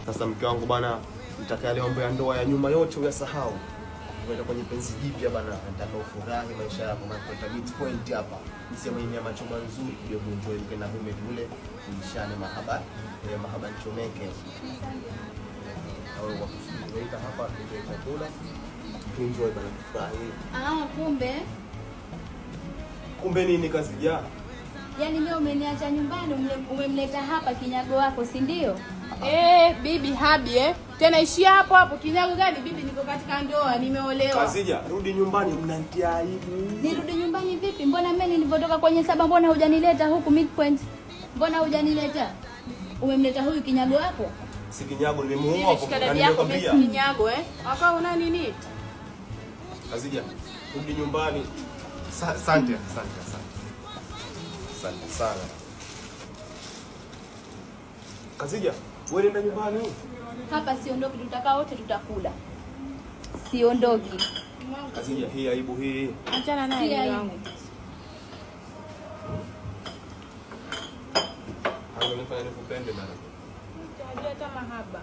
Sasa mke wangu bana, nataka yale mambo ya ndoa ya nyuma yote uyasahau. Kwenda kwenye penzi jipya bana, nataka ufurahi maisha yako, maana kuleta meet point hapa. Ni sehemu yenye nyama choma nzuri, kuja kuenjoy mke na mume kule, kuishane mahaba, ya mahaba nchomeke. Au kwa kusubiria hapa tuenjoy chakula, tuenjoy bana, tufurahi. Ah, kumbe. Kumbe nini kazi ya? Yaani leo umeniacha nyumbani umemleta hapa kinyago wako, si ndio? Eh, bibi habi eh. Tena ishia hapo hapo kinyago gani bibi, niko katika ndoa, nimeolewa. Kazija, rudi nyumbani, mnanitia aibu. Nirudi nyumbani vipi? Mbona mimi nilivyotoka kwenye saba mbona hujanileta huku midpoint? Mbona hujanileta? Umemleta huyu kinyago wako? Si kinyago, nimemuoa hapo. Shika dadi yako mimi si kinyago eh. Waka una nini? Kazija, rudi nyumbani. Asante, asante, asante. Asante sana. Kazija, wewe nenda nyumbani. Hapa siondoki, tutakaa wote tutakula. Siondoki. Kazija, hii aibu hii. Achana naye Si mume aibu. wangu. Hayo nifanya nikupende bana. Unajua hata mahaba.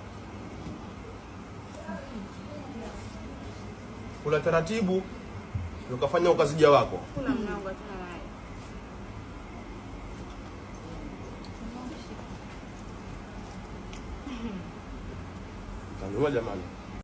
Kula taratibu ukafanya ukazija wako. Kuna mlango, achana naye. Tanua jamani.